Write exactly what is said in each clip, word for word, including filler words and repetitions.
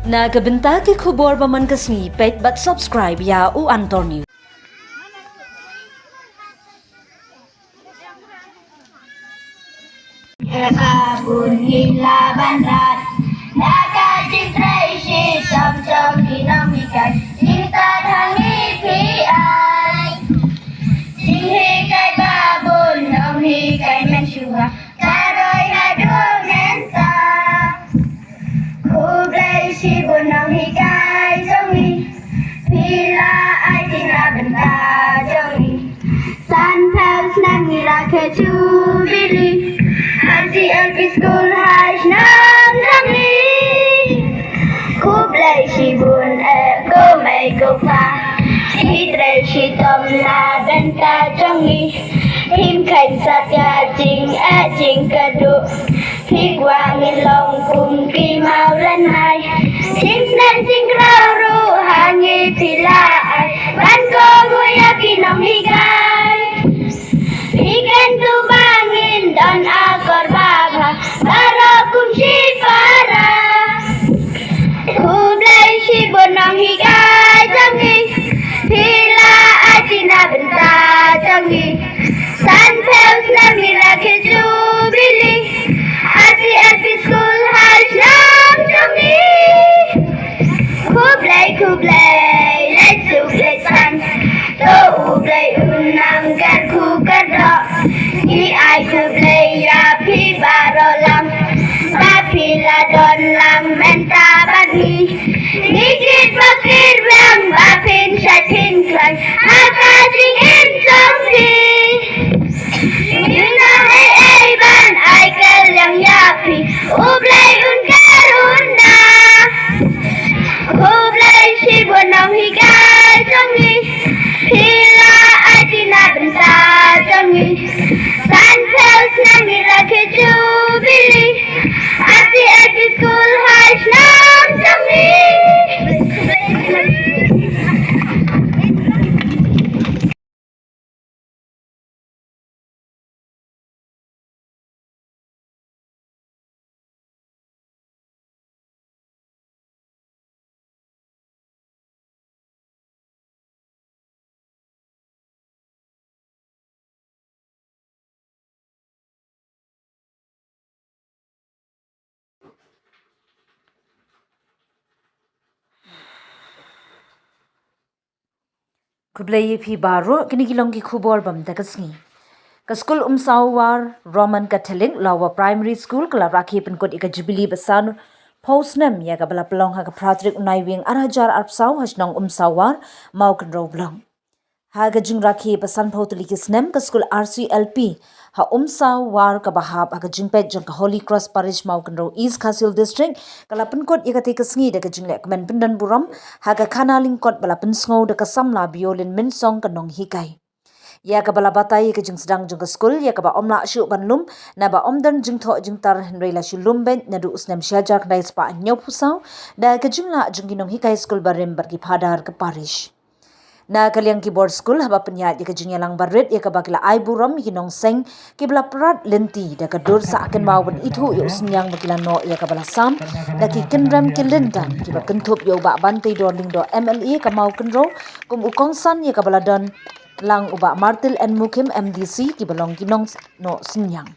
Na ka bynta ki khubor ba man ka sngi, peit bad subscribe ïa U Antor News. Ïa ka bun ngi la ban rat na ka jingtrei shitom jong ki nonghikai, jingstad ha ngi phi ai. Jinghikai ba bun nonghikai mynshuwa, ka roi haduh mynta. Khublei shibun nonghikai jong ngi, phi la ai jingïarap bynta jong ngi. Sanphew snem ngi la khet jubili, R C L P School ha shnong jong ngi. Khublei shibun eh ko mei ko pa, ki trei shitom na bynta jong ngi. Phim kheiñ satia jingeh jingkyrduh, phi kwah ngin long kum ki mawlynnai. Jingsneng jingkraw ruh ha ngi phi la ai, ban kohnguh ïa ki nonghikai. Phi kyntu ba ngin don akor babha baroh kum shipara. Khublei shibun nonghikai jong ngi, phi la ai jingïarap bynta jong ngi. Sanphew snem ngi la khet jubili, R C L P School ha shnong jong ngi. Khublei khublei, leit suk leit san, to U Blei un nang kyrkhu kyrdoh. Ngi ai khublei ïa phi baroh lang, ba phi la don lang mynta bad ngi. Ngi kit ba kit biang ba phin shait phin khlaiñ ha ka jingim jong phi. Ngi nang ei ei ban ai kylliang ïa phi, U Blei un kyrkhu na. Khublei shibun nonghikai jong ngi, phi la ai jingïarap bynta jong ngi. Sanphew snem ngi la khet jubili, R C L P School ha shnong jong ngi. Khublei ïa phi baroh, kine ki long ki khubor ba mynta ka sngi. Ka skul Umsawar Roman Catholic Lower Primary School ka la rakhe pynkut ïa ka jubili ba sanphew snem ïa kaba la pynlong ha ka phra tarik u Naiwieng ar hajar arphew saw ha shnong Umsawar, Mawkynrew Block. Ha ka jingrakhe ba sanphew tylli ki snem, ka skul R C L P ha Umsawar kaba hap ha ka jingpeit jong ka Holy Cross Parish, Mawkynrew East, Khasi Hills District, ka la pynkut ïa katei ka sngi da ka jingleh kmen pyndonburom ha ka khana lyngkot ba la pynsngew da ka samla Biolin Mynsong, ka nonghikai. Ïa kaba la batai ïa ka jingsdang jong ka skul ïa kaba ym lah shuh ban lum naba ym don jingthoh jingtar, hynrei la shu lum beit naduh u snem shi hajar khyndai spah hynñiewphew saw da ka jinglah jong ki nonghikai skul barim bad ki phadar ka parish. Na ka liang ki bor skul, haba pynïaid ïa ka jingïalang barit ïa kaba ki la ai burom ïa ki nongseng kiba la prat lynti da ka dur sah kynmaw ban ithuh ïa u synñiang ba ki la noh ïa kaba la sam da ki kynrem ki lyndan, kiba kynthup ïa u Bah Banteidor Lyngdoh, M L A ka Mawkynrew, kum u kongsan ïa kaba la don lang u Bah Martil N Mukhim, M D C, kiba long ki nongnoh synñiang.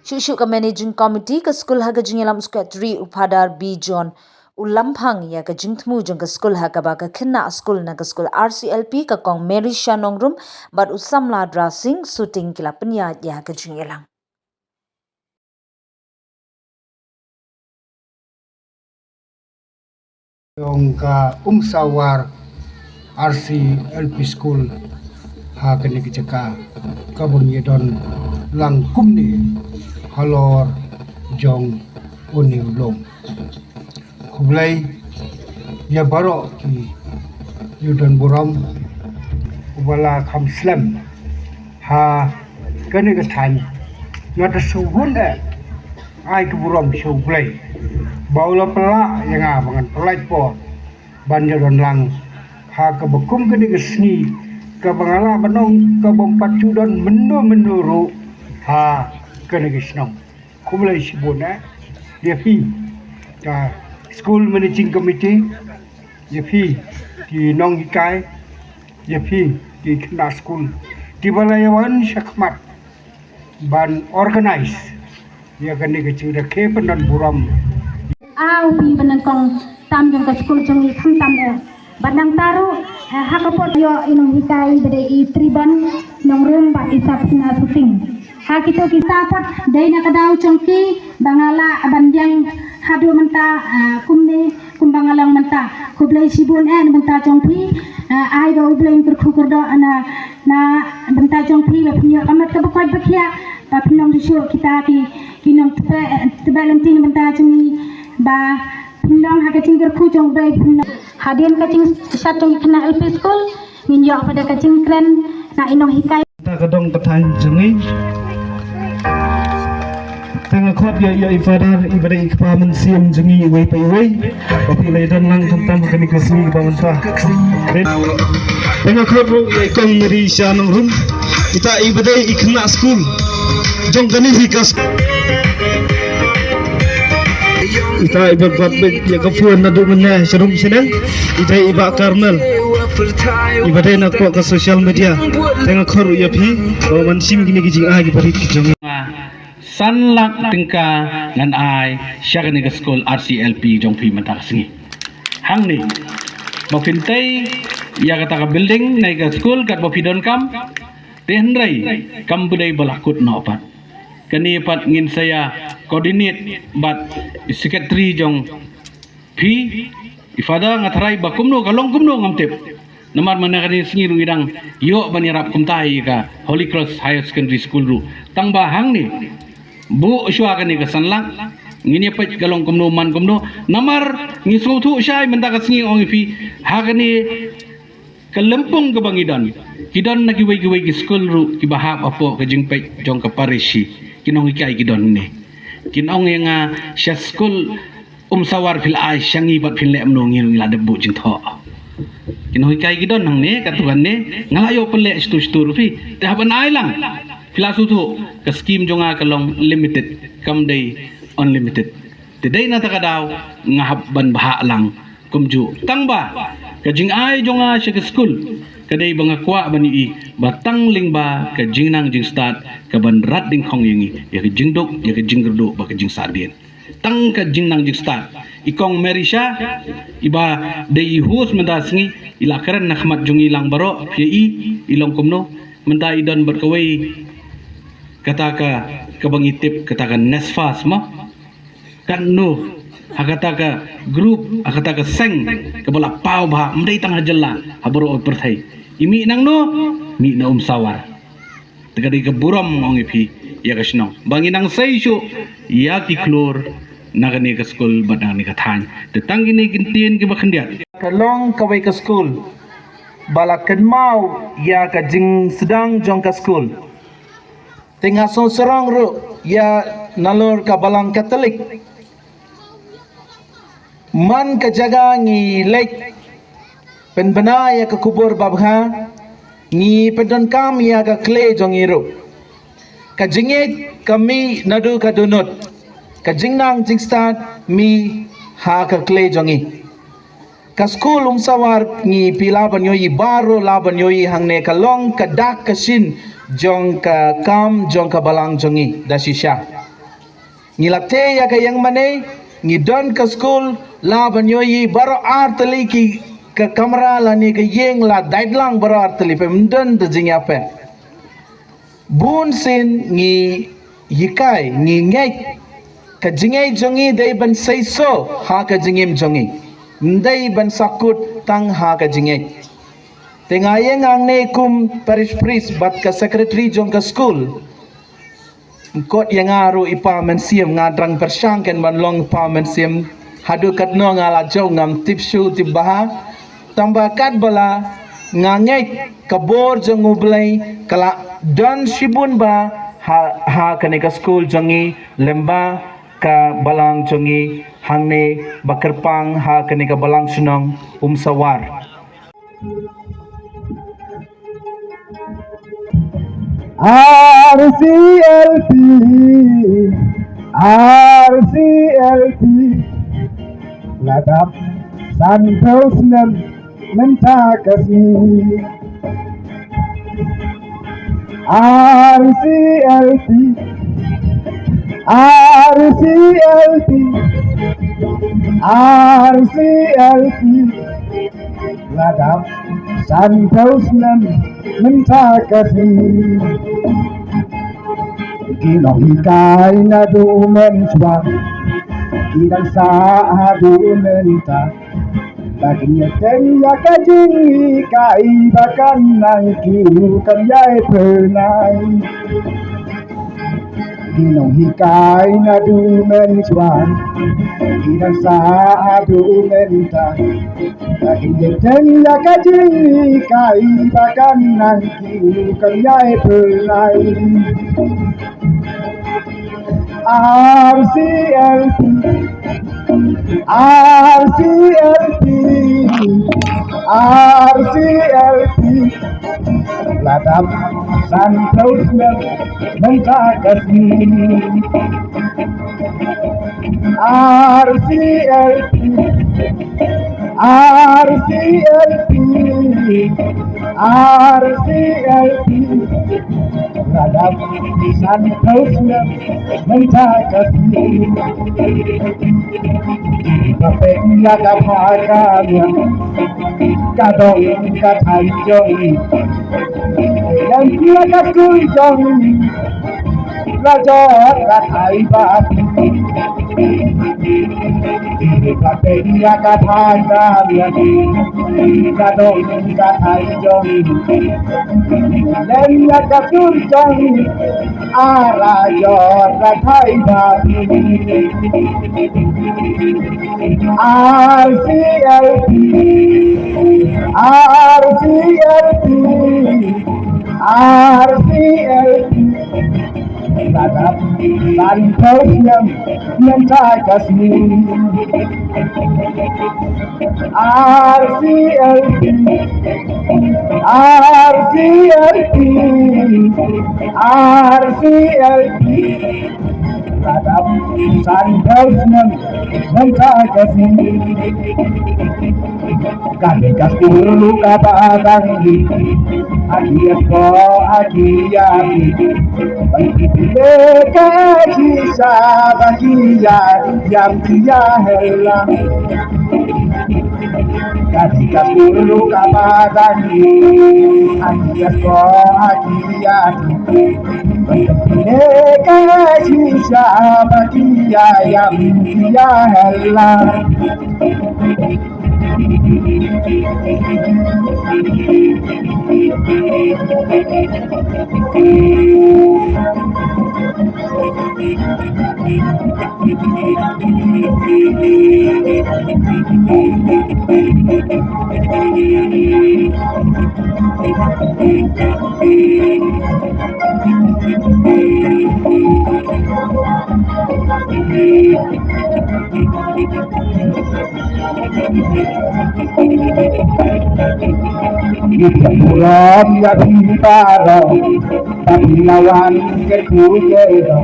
Shuh shuh ka Managing Committee ka skul ha ka jingïalam u Secretary u Phadar B John u la phang ïa ka jingthmu jong ka skul ha kaba ka khynnah skul na ka skul R C L P ka Kong Mary Shanongrum bad u samla Drasing Suting ki la pynïaid ïa ka jingïalang. Jong ka Umsawar R C L P School ha kane ka jaka kaba ngi don lang kumne halor jong une u lum. Khublei ïa baroh ki ïa u donburom uba la kham slem ha kane ka thaiñ. Nga da sngewhun eh ai ka burom sha U Blei ba u la pynlah ïa nga ba ngan pynlait por ban ïa don lang ha kaba kum kane ka sngi kaba nga lah ban ong kaba ym pat shu don mynno mynno ruh ha kane ka shnong. Khublei shibun eh ïa phi ka School Managing Committee, ïa phi ki nonghikai, ïa phi ki khynnah skul kiba la ïa wan shakhmat ban organize ïa kane ka jingrakhe pyndonburom. Aw, phi ban nang kong tam jong ka skul jong ngi khamtam eh. Ban nang taru, eh, ha ka pot ïoh i nonghikai ba dei i Tribon Nongrum bad i Sapna Suting. Ha kito ki sapot dei na ka daw jong ki ba nga lah ban ïeng haduh mynta, ah, kumne kumba nga long mynta. Khublei shibun eh na bynta jong phi, ah, ai ba U Blei un kyrkhu kyrdoh na na bynta jong phi ba phin ïoh ka met kaba koit ba khiah, ba phin long shuh kita ki ki nongtbeh tbeh lynti na bynta jong ngi, ba phin long ha ka jingkyrkhu jong U Blei phin long. Hadien ka jingshat jong ki khynnah L P school ngin ïoh pat da ka jingkren na i nonghikai. Ta ka dong ka thaiñ jong ngi. Te nga khot ïa, ïa i Father, i ba dei i kpa mynsiem jong ngi iwei pa iwei. Ba phi la ïadon lang khamtam ha kane ka sngi kaba mynta. Te nga khot ruh ïa i Kong Mary Sha Nongrum. Ita i ba dei i khynnah skul jong kane hi ka skul. Ita i ba kwah beit ïa ka phone naduh mynne sharum shaneng. Ita i Bah Carmel. I ba dei na kwah ka social media. Te nga khot ruh ïa phi. Ba man shim kine ki jingai ki barit ki jong ngi. San lak tyngka ngan ai sha kane ka skul R C L P jong phi mynta ka sngi. Hangne ba phin tei ïa kata ka building ne ka skul kat ba phi donkam. Te hynrei kam pdei ba la kut noh pat. Kane pat ngin sa ïa coordinate bad secretary jong phi, i Father, nga tharai ba kumno ka long kumno ngam tip. Namar mynne kane sngi ruh ngi dang ïoh ban ïarap kumta ïa ka Holy Cross Higher Secondary School ruh. Tang ba hangne buh shuwa kane ka san lak ngin ïa peit ka long kumno man kumno. Namar ngi sngewthuh shai mynta ka sngi ong ïa phi ha kane ka lympung kaba ngi don. Ki don na kiwei kiwei ki skul ruh kiba hap hapoh ka jingpeit jong ka parish hi. Ki nonghikai ki don ne. Kin ong ïa nga sha skul Umsawar phi la ai sha ngi bad phin leh mano ngi ruh ngi la dep buh jingthoh. Ki nonghikai ki don hangne katto katne nga la ïoh pynleh shatu shatu ruh phi. Te hap ban ai lang. Phi la sngewthuh ka skim jong nga ka long limited kam dei unlimited. Te dei na ta ka daw nga hap ban bhah lang kumjuh. Tang ba ka jingai jong nga sha ka skul ka dei ba nga kwah ban ïohi ba tang lyngba ka jingnang jingstad ka ban rat dyngkhong ïa ngi ïa ka jingduk ïa ka jingkyrduh bad ka jingsahdien. Tang ka jingnang jingstad i Kong Mary Sha i ba dei i host mynta sngi i la kren na khmat jong ngi lang baroh phi ïohi i long kumno mynta i don bad kawei kata ka kaba ngi tip kata ka NESFAS ma. Katno ha kata ka group ha kata ka seng kaba la paw bha ym dei tang ha jylla ha baroh pyrthei. I mih nangno? Mih na Umsawar. Te ka dei ka burom ong ïa phi ïa ka shnong ba ngi nang sei shuh ïa ki khlur na kane ka skul bad na kane ka thaiñ. Te tang kine ki ktien kiba khyndiat. Ka long kawei ka skul ba la kynmaw ïa ka jingsdang jong ka skul. Te nga sngewsarong ruh ïa nalor ka balang Katholik. Man ka jaka ngi leit pynbna ïa ka khubor babha ngi pyndonkam ïa ka khlei jong ngi ruh. Ka jingngeit ka mih naduh ka dohnud ka jingnang jingstad mih ha ka khlei jong ngi. Ka skul Umsawar ngi phi lah ban ïohi baroh lah ban ïohi hangne ka long ka dak ka shin jong ka kam jong ka balang jong ngi da shisha. Ngi la tei ïa ka ïing mane ngi don ka skul lah ban ïohi baroh artylli ki ka kamra lane ka ïing la dait lang baroh artylli phi ym don da jingïapher. Bun sien ngi hikai ngi ngeit ka jingngeit jong ngi dei ban seisoh ha ka jingim jong ngi. Ym dei ban sakut tang ha ka jingngeit. Te nga ïeng hangne kum parish priest bad ka secretary jong ka skul. Kot ïa nga ruh i pa mynsiem nga drang pyrshang ken ban long pa mynsiem. Haduh katno nga la jong ngam tip shu tip bha. Tang ba katba la nga ngeit ka bor jong U Blei ka la don shibun bha ha, ha kane ka skul jong ngi lyngba ka balang jong ngi hangne ba kyrpang ha kane ka balang shnong Umsawar. R C L P, R C L P. La dap sanphew snem mynta ka sngi. R C L P, R C L P, R C L P. La dap sanphew snem mynta ka sngi. Ki nonghikai naduh mynshwa ki dang sah haduh mynta. Ba kin ïateng ïa ka jinghikai ba kan nang kiew kam ïai phyrnai. Ki nonghikai naduh mynshwa ki dang sah haduh mynta. Ba kin ïateng ïa ka jinghikai ba kan nang kiew kam ïai phyrnai. R C L P, R C L P, R C L P. La dap sanphew snem mynta ka sngi. R C L P, R C L P, R C L P. La dap sanphew snem mynta ka sngi. Ba peit ïa ka bha ka miat, ka dong ka thaiñ jong ngi. Lem ïa ka skul jong ngi, la jot ka thaiñ ba phi. Ba peit ïa ka bha ka miat, ka dong ka thaiñ jong ngi. Lem ïa ka skul jong ngi, ara jot ka thaiñ ba phi. R C L P, R C L P, R C L P. La dap sanphew snem mynta ka sngi. R C L P, R C L P, R C L P. La dap sanphew snem mynta ka sngi. Kane ka skul ruh kaba dang hi, ha ki ïaskoh ha ki ïa ki. Ban pynpynlong ka shisha ba ki ïa ïam ki ïa hela. Kane ka skul ruh kaba dang hi, ha ki ïaskoh ha ki ïa ki. Ban pynpynlong ka shisha ba ki ïa ïam ki ïa hela. Ngi pynburom ïa phi baroh, ba phi la wan kyrkhu kyrdoh.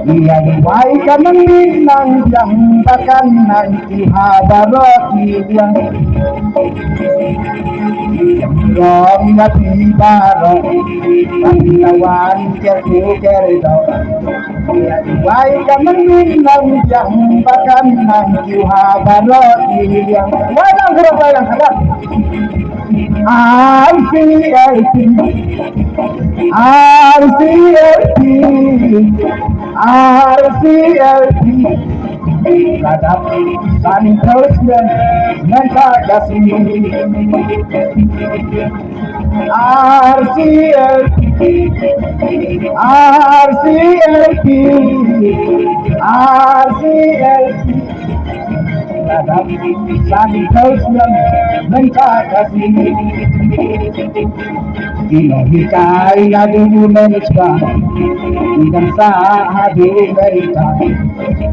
Ngi ïa duwai ka mynmiet nang biang ba kan nang ki ha baroh ki liang. Ngi pynburom ïa phi baroh, ba phi la wan kyrkhu kyrdoh. Wai ka mynmiet nang biang ba kan nang kiew ha baroh ki liang. Wai nang kyrdoh wai nang kyrdoh. R C L P, R C L P, R C L P. La dap sanphew snem mynta ka sngi. R C L P, R C L P, R C L P. La dap sanphew snem mynta ka sngi. Ki nonghikai naduh mynshwa ki dang sah haduh mynta.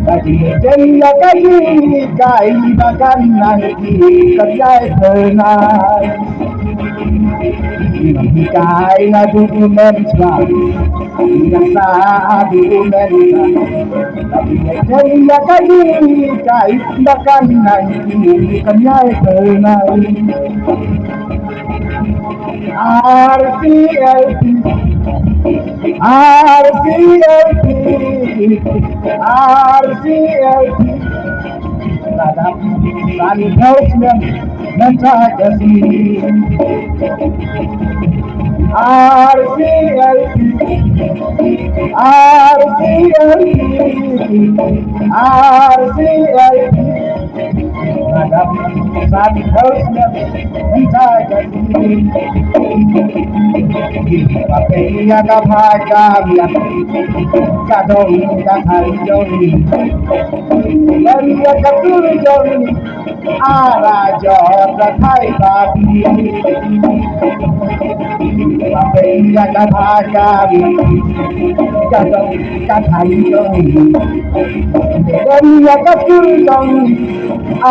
Ba ki ïateng ïa ka jinghikai ba kan nang kiew kam ïai phyrnai. Hikai na dukumen swa, hikai sa dukumen swa. Hikai ya kai hikai bakan nang hikai ya kai nang. R C L P, R C L P, R C L P. Ladam san phew snem mynta ka sngi. R C L P, R C L P, R C L P. Ladam san phew snem mynta ka sngi. Ki ba peit ïa ka bha ka biang, ka dong ka thaiñ jong ngi. Lem ïa ka tur jong ngi, ara jong ka thaiñ ba phi. Ba peit ïa ka bha ka biang, ka dong ka thaiñ jong ngi. Lem ïa ka tur jong ngi,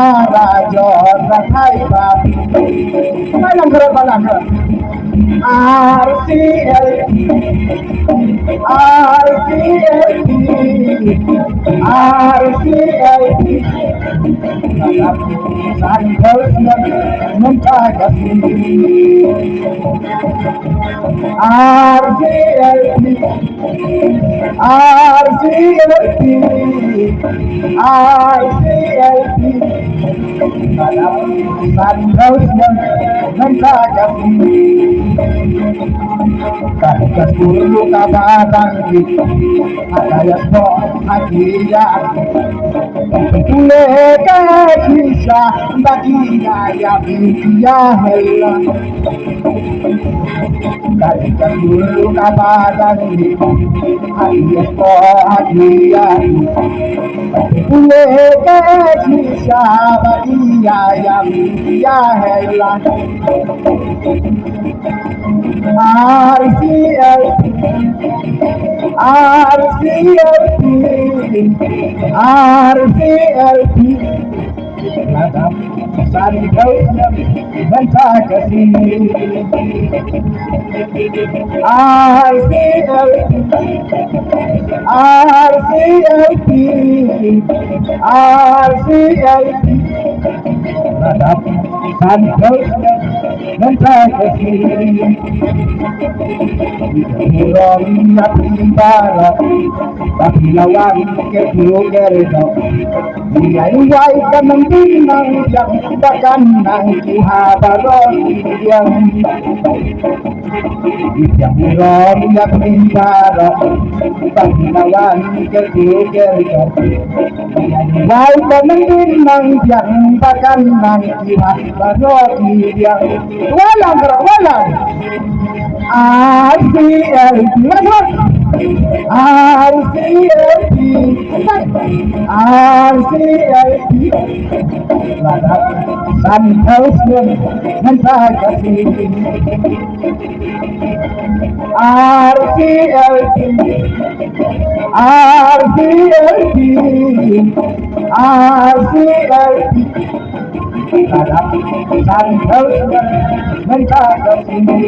ara jong ka thaiñ ba phi. Balang khreh, balang khreh. R C L P, R C L P, R C L P. San phew snem mynta ka sngi. R C L P, R C L P, R C L P. Ladam san phew snem mynta ka sngi. Ka dei ka skul ruh kaba dang rit, ha ka ïaspoh ha ki ïa. Pule ka shisha ba ki ïa ïa ki ïa hela. Ka dei ka skul ruh kaba dang rit, ha ki ïaspoh ha ki ïa. Pule ka shisha ba ki ïa ïa ki ïa hela. R C L P, R C L P, R C L P. Ladam san phew snem mynta ka sngi. R C L P, R C L P, R C L P. Ladam san phew snem mynta ka sngi. Burom ïa phi baroh, ba phi la wan kyrkhu kyrdoh. Ïa wai ka nang ding nang biang, ba kan nang kiha baroh ki biang. Ïa burom ïa phi baroh, ba phi la wan kyrkhu kyrdoh. Ïa wai ka nang ding nang biang, ba kan nang kiha baroh ki biang. Walang, walang. R C L P, walang. R C L P, R C L P. Ladam san phew snem mynta ka sngi. R C L P, R C L P, R C L P. Ladam san phew snem mynta ka sngi.